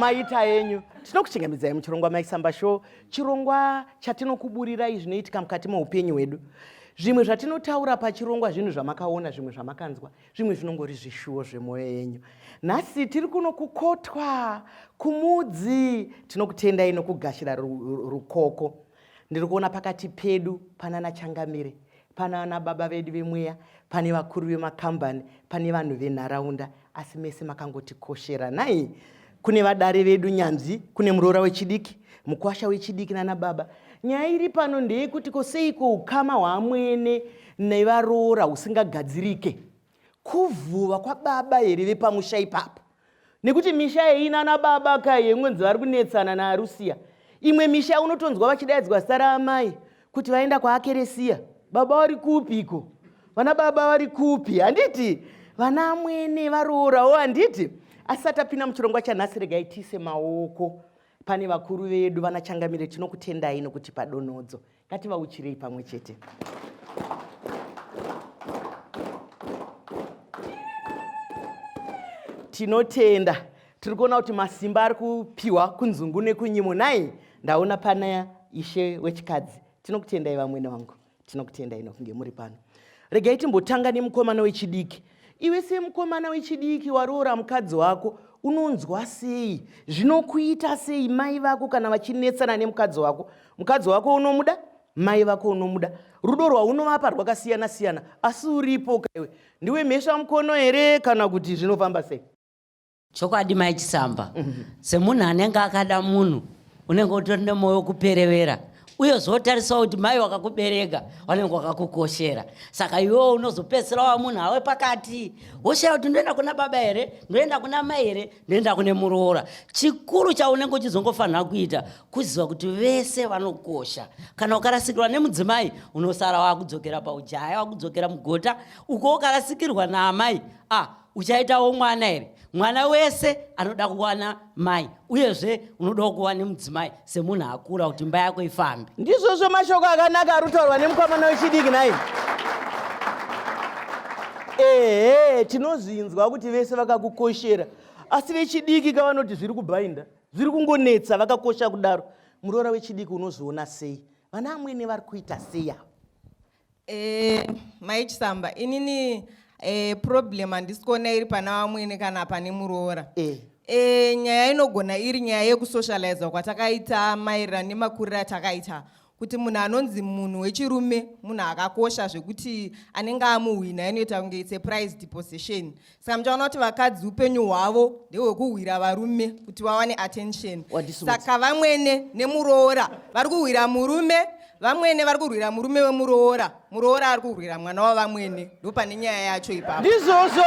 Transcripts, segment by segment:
Maita enyu. Tinokuchingamidzai muchirongwa Maisamba Show, chirongwa chatinokuburirai zvinoitika mukati meupenyu hwedu. Zvimwe zvatinotaura pachirongwa zvinhu zvamakaona, zvimwe zvamakanzwa, zvimwe zvinongori zvishuwo zvemwoyo yenyu. Nhasi tiri kuno kukotwa kumudzi. Tinokutendai nokugashira rukoko. Ndiri kuona pakati pedu panana Changamire, pana ana baba vedu vemweya, pane vakuru vemakambani, pane vanhu venharaunda, asi mese makangotikoshera nhai. Kune vadare vedu nyanzvi, kune muroora wechidiki, mukwasha wechidiki nana baba. Nyaya iri pano ndeyekuti ko seiko ukama hwaamwene nevaroora husingagadzirike? Kuvhuva kwababa here vepamusha ipapo? Nekuti misha yeinana baba kai yengonzi vari kunetsana naarusiya. Imwe misha unotonzwa vachidaidzwa zita raamai kuti vaenda kwaakeresiya. Baba vari kupiko? Vana baba vari kupi? Handiti vana amwene varoorawo handiti? Asi atapinda muchirongwa chanhasi regai tiise maoko pane vakuru vedu vana changamire tinokutendai nokutipa donhodzo. Ngativauchirei pamwe chete. Tinotenda. Tiri kuona kuti masimba ari kupiwa kunzungu nekunyimo. Nhai, ndaona pana ishe wechikadzi. Tinokutendai vamwene vangu. Tinokutendai nokunge muri pano. Regai timbotanga nemukomana wechidiki. Iwe semukomana wechidiki waroora mukadzi wako unonzwa sei? Zvinokuita sei mai vako kana vachinetsana nemukadzi wako? Mukadzi wako unomuda, mai vako unomuda. Rudo rwaunovapa rwakasiyana siyana, asi uripo kaiwe. Ndiwe mhesva mukono here kana kuti zvinofamba sei? Chokwadi mai Chisamba, semunhu anenge akada munhu unenge utori nemwoyo wekuperevera uye zvotarisawo kuti mai wakakubereka vanenge wakakukoshera saka iwewo unozopedzisira wava munhu awe pakati woshaya kuti ndoenda kuna baba here ndoenda kuna mai here ndoenda kune muroora chikuru chaunenge uchizongofanira kuita kuziva kuti vese vanokosha kana ukarasikirwa nemudzimai unosara wakudzokera paujaya wakudzokera mugota uko ukarasikirwa naamai ah uchaitawo mwana here mwana wese anoda kuwana mai uyezve unodawo kuva nemudzimai semunhu akura kuti imba yako ifambe ndizvozvo mashoko akanaka ari kutaurwa nemukomana wechidiki nhai ehe tinozvinzwa kuti vese vakakukoshera asi vechidiki ka vanoti zviri kubhainda zviri kungonetsa vakakosha kudaro muroora wechidiki unozviona sei vana amwene vari kuita sei ava Eh, mai Chisamba, inini eh, problem handisi kuona iri pana vamwene kana pane muroora. Eh. Eh, nyaya inogona iri nyaya yekusocializa kwatakaita maererano nemakuriro atakaita kuti munhu anonzi munhu wechirume munhu akakosha zvekuti anenge amuhwina inoita kunge it's a prized possession saka muchaona kuti vakadzi upenyu hwavo ndehwekuhwira varume kuti vawane attention saka vamwene nemuroora vari kuhwira murume vamwene vari kurwira murume wemuroora muroora ari kurwira mwana wavamwene ndopane nyaya yacho ipapo ndizvozvo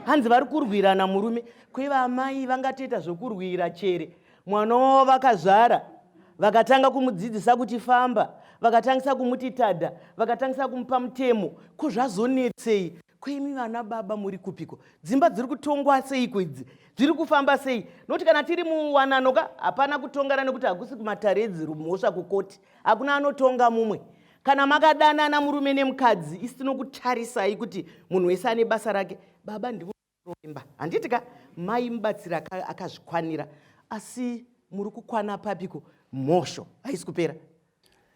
hanzi vari kurwirana murume kwevamai vangatoita zvokurwira chere Mwana wavo vakazvara vakatanga kumudzidzisa kuti famba, vakatangisa kumuti tada, vakatangisa kumupa mutemo. Ko zvazonetsei? Ko imi vana baba muri kupiko? Dzimba dziri kutongwa seiko idzi? Dziri kufamba sei? Nokuti kana tiri muwanano ka hapana kutongana nekuti hakusi kumatare edzimhosva kukoti. Hakuna anotonga mumwe. Kana makadanana murume nemukadzi, isi tinokutarisai kuti munhu wese ane basa rake. Baba ndivo imba handiti ka mai mubatsiri akazvikwanira asi muri kukwana papiko mhosho haisi kupera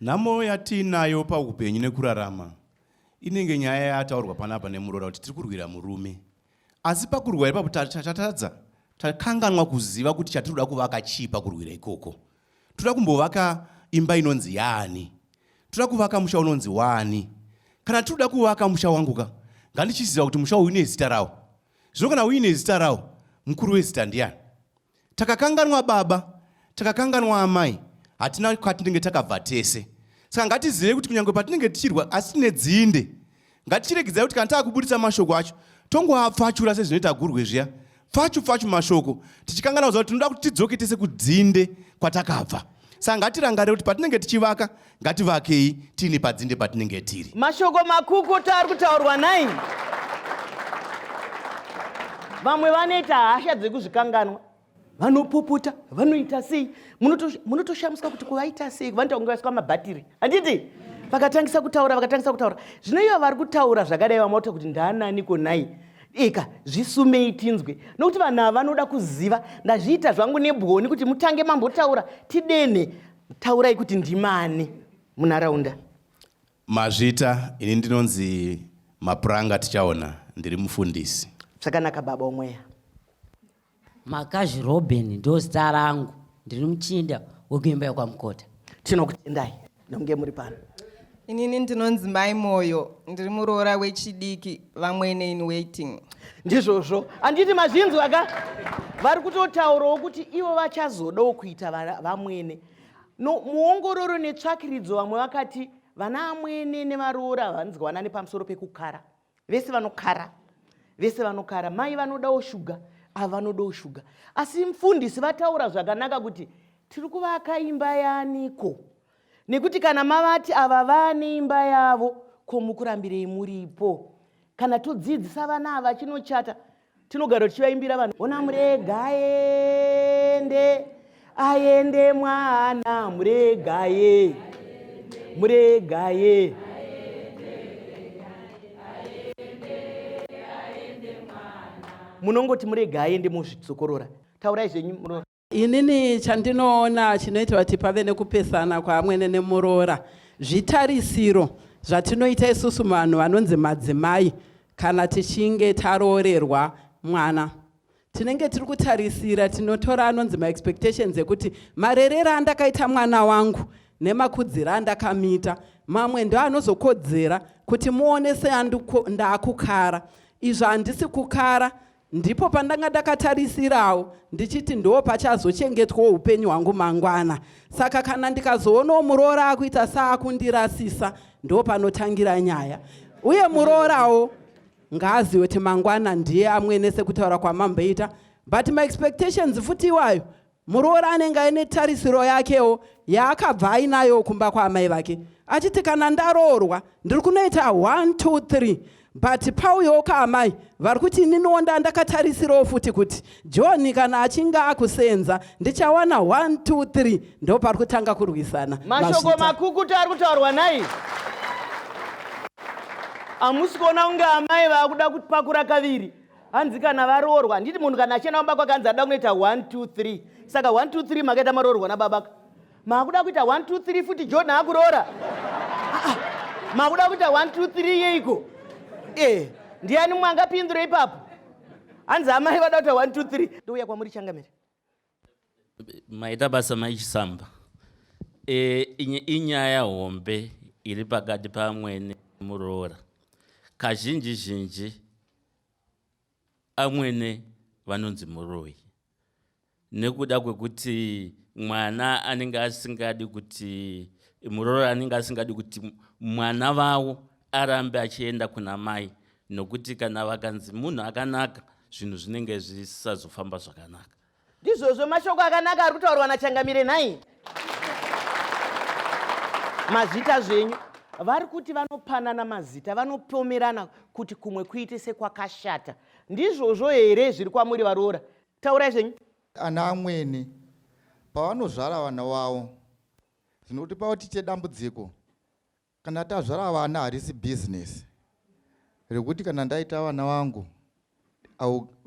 nhamo yatiinayo paupenyu nekurarama inenge nyaya yataurwa panapa nemuroora kuti tiri kurwira murume asi pakurwa ipapo tatadza takanganwa kuziva kuti chatiri kuda kuvaka chii pakurwira ikoko Toda kumbovaka imba inonzi yaani? Toda kuvaka musha unonzi waani? Kana tiri kuda kuvaka musha wangu ka, ngandichiziva kuti musha uyu une zita rawo. Zvino kana uine zita rawo, mukuru wezita ndiani? Takakanganwa baba, takakanganwa amai, hatina kwatinenge takabva tese. Saka ngatizive kuti kunyange patinenge tichirwa asi tine dzinde. Ngatichiregedzai kuti kana taakubuditsa mashoko acho tongoapfachura sezvinoita gurwe zviya pfachu pfachu mashoko tichikanganwa kuziva kuti tinoda kuti tidzoke tese kudzinde kwatakabva. Saka ngatirangarire kuti patinenge tichivaka ngativakei tiine padzinde patinenge tiri. Mashoko makukutu ari kutaurwa nhai. Vamwe vanoita hasha dzekuzvikanganwa. Vanopopota, vanoita sei? Munotoshamiswa kuti kuvaita sei? Vanoita kunge vaiswa mabhatiri. Handiti? Vakatangisa kutaura, vakatangisa kutaura. Zvino ivo vari kutaura zvakadai vamwe vanoita kuti ndaananiko nhai? Eka zvisumei tinzwe nokuti vanhu ava vanoda kuziva. Ndazviita zvangu nebwoni kuti mutange mambotaura tidenhe. Taurai kuti ndimani munharaunda. Mazvita, ini ndinonzi Mapuranga Tichaona, ndiri mufundisi. Zvakanaka baba womweya. Makazhi Robin ndozita rangu, ndiri muchinda wekuimba yekwaMukota. Tinokutendai nekunge muri pano. Inini ndinonzi Mai Moyo, ndiri muroora wechidiki, vamwene in waiting. Ndizvozvo, handiti mazvinzwa ka? Vari kutotaurawo kuti ivo vachazodawo kuita vamwene. No, muongororo netsvakiridzo vamwe vakati vana amwene nevaroora havanzwanani pamusoro pekukara. Vese vanokara, vese vanokara. Mai vanodawo shuga, ava vanodawo shuga. Asi mufundisi vataura zvakanaka kuti tiri kuvaka imba yaniko? Nekuti kana mavati ava vane imba yavo, ko mukurambirei muripo? Kana todzidzisa vana ava chinochata, tinogara tichivaimbira vanhu ona murega aende aende mwana muregaye muregaye munongoti murega aende mozvidzokorora taurai zvenyu muroora Inini chandinoona chinoita kuti pave nekupesana kwaamwene nemuroora zvitarisiro zvatinoita isusu vanhu vanonzi madzimai kana tichinge taroorerwa mwana tinenge tiri kutarisira tinotora anonzi maexpectations ekuti marerero andakaita mwana wangu nemakudziro andakamuita mamwe ndo anozokodzera kuti muone seandakukara izvo handisi kukara Ndipo pandanga ndakatarisirawo ndichiti ndo pachazochengetwawo upenyu hwangu mangwana. Saka kana ndikazoonawo muroora akuita saakundirasisa ndo panotangira nyaya. Uye muroorawo ngaaziwe kuti mangwana ndiye amwene sekutaura kwamamboita but maexpectations futi iwayo Muroora anenge aine tarisiro yakewo yaakabva ainayo kumba kwaamai vake achiti kana ndaroorwa ndiri kunoita 1 2 3 but pauyawo kaamai vari kuti ininiwo ndandakatarisirawo futi kuti John kana achinge akusenza ndichawana 1 2 3 ndo pari kutanga kurwisana. Mashoko makukutu ari kutaurwa nhai. Hamusi kuona kunge amai vakuda kupakura kaviri. Hanzi kana varoorwa, handiti munhu kana achienda kumba kwake hanzi ada kunoita 1 2 3. Saka 1 2 3 makaita maroorwa nababa ka. Makuda kuita 1 2 3 futi John akuroora. Ah, ah. Makuda kuita 1 2 3 yeiko? Eh, ndiani mumwe angapindure ipapo? Hanzi amai vada kuita 1 2 3. Ndouya kwamuri changamire. Maita basa mai Chisamba. E, inyaya hombe iri pakati pamwene muroora. Kazhinji zhinji amwene vanonzi muroyi nekuda kwekuti mwana anenge asingadi kuti muroora anenge asingadi kuti mwana vavo arambe achienda kuna mai nokuti kana vakanzi munhu akanaka zvinhu zvinenge zvisazofamba zvakanaka. Ndizvozvo mashoko akanaka ari kutaurwa naChangamire nhai. Mazita zvenyu. Vari kuti vanopanana mazita, vanopomerana kuti kumwe kuite sekwakashata. Ndizvozvo here zviri kwamuri varoora? Taurai zvenyu. Ana amwene pavanozvara vana vavo zvinotipa kuti tiite dambudziko Kana tazvara vana harisi business rekuti kana ndaita vana vangu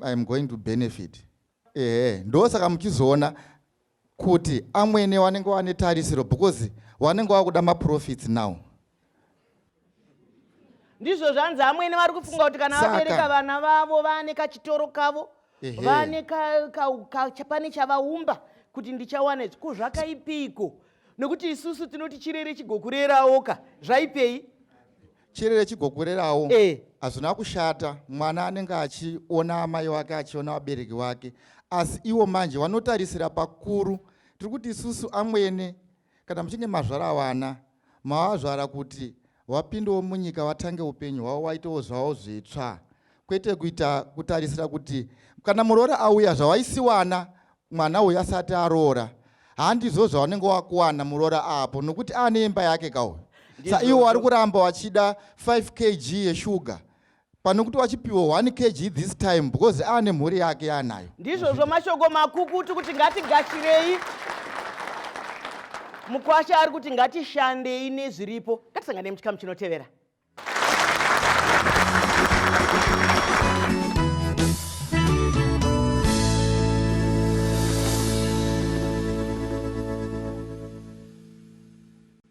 I'm going to benefit. Ehe, ndosaka muchizoona kuti amwene vanenge vane tarisiro because vanenge vakuda maprofits now. Ndizvo zvanzi amwene vari kufunga kuti kana vabereka vana vavo vane kachitoro kavo vane pane chavaumba kuti ndichawana izvi ko zvakaipiko Nokuti isusu tinoti chirere chigokurerawoka zvaipei? Chirere chigokurerawo eh. hazvina kushata. Mwana anenge achiona amai wake achiona vabereki wake, asi iwo manje vanotarisira pakuru. Tiri kuti isusu amwene, kana muchinge mazvara vana, mavazvara kuti vapindewo munyika vatange upenyu hwavo vaitewo zvavo zvitsva, kwete kuita kutarisira kuti kana muroora auya zvawaisiwana mwana uyu asati aroora handizvo zvaunenge wakuwana muroora apo nokuti aane imba yake kauyu sa iwo wari kuramba wachida 5 kg yeshuga pane kuti wachipiwa 1 kg this time because aane mhuri yake yaanayo ndizvozvo mashoko makukutu kuti ngatigashirei mukwasha ari kuti ngatishandei nezviripo ngatisanganei muchikamu chinotevera.